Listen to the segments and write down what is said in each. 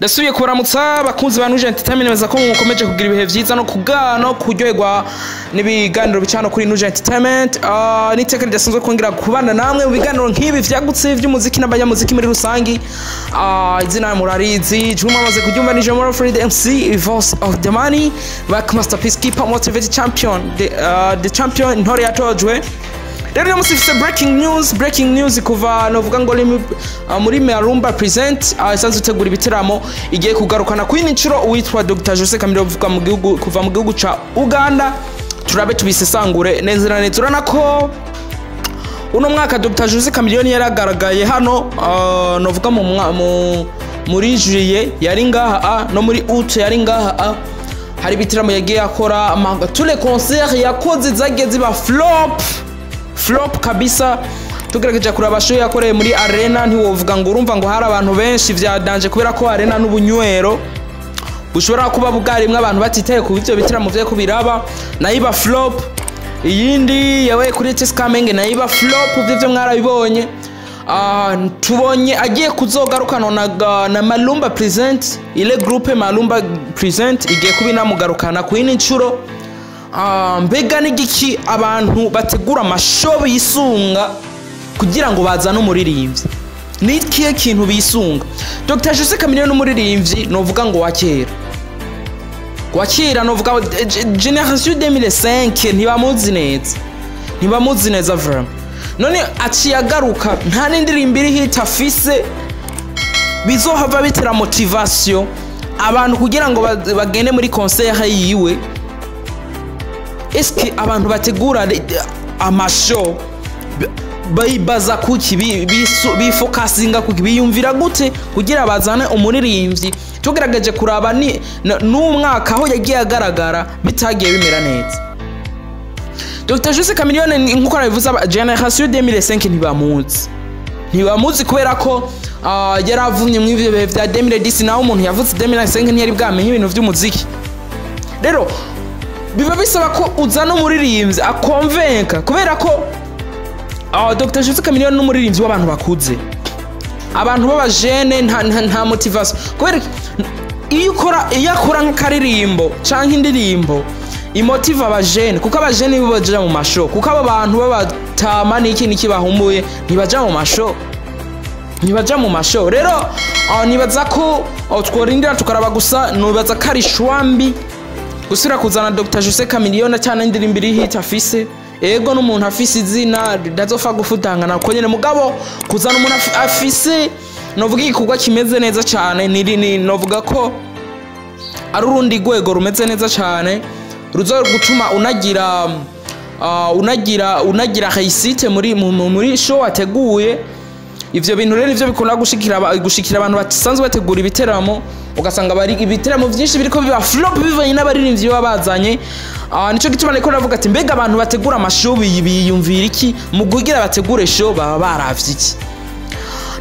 Ndasubiye kubaramutsa, bakunzi ba Nuje Entertainment. Neza ko mukomeje kugira ibihe vyiza no kugana kuryoherwa n'ibiganiro bicano kuri Nuje Entertainment. N'iteka ridasanzwe kongera kubana namwe mu biganiro nk'ibi vyagutse vy'umuziki n'abanyamuziki muri rusangi. Izina murarizi, Juma amaze kuryumva, ni Jomoro Fred MC, Voice of the Money, Back Masterpiece Keeper, Motivated Champion, the champion, ntore yatojwe. Rero uyu munsi mfise breaking news, breaking news kuva novuga ngo muri Marumba Present, isanzwe itegura ibiteramo, igiye kugarukana ku yindi nshuro uwitwa Dr Jose Chameleone uvuga mu gihugu, kuva mu gihugu ca Uganda. Turabe tubisesangure neza na neza. Urabona ko uno mwaka Dr Jose Chameleone yaragaragaye hano, novuga muri juillet yari ngaha, no muri août yari ngaha. Hari ibitaramo yagiye akora, tous les concerts yakoze zagiye ziba flop, flop kabisa. Tugerageje kuraba show yakoreye muri arena, ntiwovuga ngo urumva ngo hari abantu benshi vya danger, kubera ko arena n'ubunywero bushobora kuba bwarimwe abantu batitaye ku ivyo bitaramo vyo kubiraba, nayo iba flop. Iyindi yabaye kuri ETS Kamenge nayo iba flop, ivyo mwarabibonye. Tubonye agiye kuzogarukana na Malumba Present, ile groupe Malumba Present igiye kuba inamugarukana ku yindi nshuro. Mbega n'igiki abantu bategura ama show bisunga kugira ngo bazane umuririmbyi? Ni ikihe kintu bisunga? Dr Jose Chameleone n'umuririmbyi novuga ngo wa kera, wa kera, novuga génération 2005 ntibamuzi neza, ntibamuzi neza vraiment. None aciye agaruka nta n'indirimbo iri hit afise bizohava bitera motivation abantu kugira ngo bagende muri concert yiwe. Eske abantu bategura ama show bayibaza kuki, bifokasinga kuki, biyumvira gute kugira bazane umuririmbyi? Tugerageje kuraba ni n'umwaka aho yagiye agaragara bitagiye bimera neza. Dr Jose Chameleone, nkuko nabivuze, génération 2005 ntibamuzi, ntibamuzi kubera ko yaravumye mu ivyo bihe vya 2010, naho umuntu yavutse 2005 ntiyari bwamenye ibintu vy'umuziki. Rero biba bisaba ko uzana umuririmbyi akonvenka, kubera ko Dr Jose Chameleone n'umuririmbyi w'abantu bakuze, abantu b'abajene nta motivation, kubera iyo akora nk'akaririmbo canke indirimbo imotiva abajene, kuko abajene nibo baja mu ma show, kuko abo bantu b'abatama n'iki n'iki bahumbuye ntibaja mu ma show, ntibaja mu ma show. Rero nibaza ko tworindira tukaraba. Gusa nibaza ko ari shwambi gusubira kuzana Dr Jose Chameleone cyane indirimbo iri hit afise. Ego, n'umuntu afise izina ridazopfa gufutangana ko nyene, mugabo kuzana umuntu afise novuga igikorwa kimeze neza cyane, ni novuga ko ari urundi rwego rumeze neza cyane ruza gutuma unagira réussite muri show wateguye. Ivyo bintu rero nivyo bikunda gushikira abantu basanzwe bategura ibiteramo, ugasanga bari ibiteramo vyinshi biriko biba flop bivanye n'abaririmbyi baba bazanye. Nico gituma niko navuga ati: mbega abantu bategura ama show biyumvira iki mu kugira bategure show? Baba baravye iki?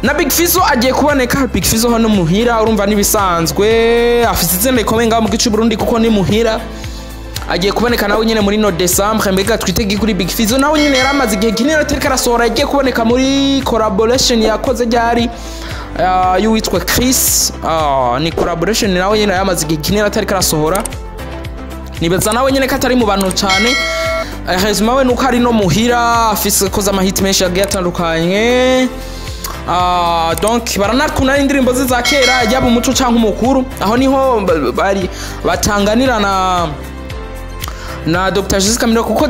Na Big Fizzo agiye kuboneka. Big Fizzo hano muhira, urumva nibisanzwe, afise izina rikomeye ngaho mu gice Burundi kuko ni muhira. Agiye kuboneka nawe nyene muri no December. Mbega twitege kuri Big Fizzo? Nawe nyene yaramaze igihe kinini atariko arasohora. Yagiye kuboneka muri collaboration yakoze ryari, y'uwitwa Chris. Ni collaboration, nawe nyene yaramaze igihe kinini atariko arasohora. Nibaza nawe nyene ko atari mu bantu cyane. Hezima we nuko ari no muhira, afise koza ama hit menshi yagiye atandukanye. Donc baranakunda indirimbo ze za kera, yaba umuco canke umukuru. Aho niho bari batanganira na Dr Jose Chameleone, kuko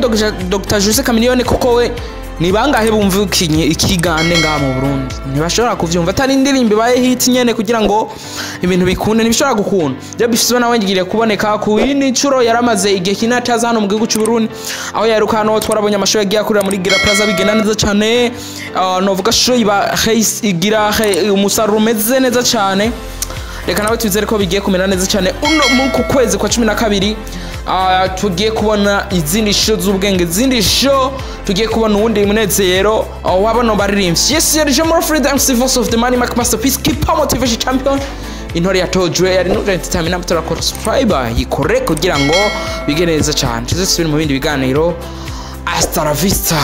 Dr Jose Chameleone kuko we ni bangahe bumva ikigande ngaha mu Burundi? Ntibashobora kuvyumva atari indirimbo ibaye hit nyene kugira ngo ibintu bikunde, ntibishobora gukunda. Byo bifise nawe ngiriye kuboneka ku yindi nshuro. Yaramaze igihe kinini ataza hano mu gihugu cy'u Burundi. Aho yaheruka hano, twarabonye ama show yagiye akorera muri Gira Plaza bigenda neza cyane. Novuga show iba igira umusaruro umeze neza cyane. Reka nawe twizere ko bigiye kumera neza cyane uno mu ku kwezi kwa 12. Tugiye kubona izindi show z'ubwenge, izindi show tugiye kubona uwundi munezero wabano baririmbyi. Yes, yari Jean Fred MC, Voice of the Money, Mark Masterpiece Keeper, Motivation Champion, intore yatojwe. Yari Nugent Entertainment. Turakora subscribe, yikore kugira ngo bige neza cyane. Tuzosubire mu bindi biganiro. Hasta la vista.